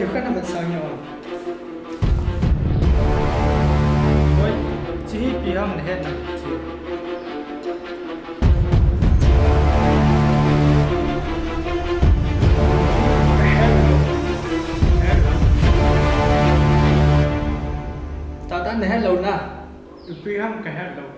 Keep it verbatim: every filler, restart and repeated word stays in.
Khat na vet sang nyo. Oi, chi hi ipi ham na het na chi. Tata na het lou na. Ipi ham ka het lou.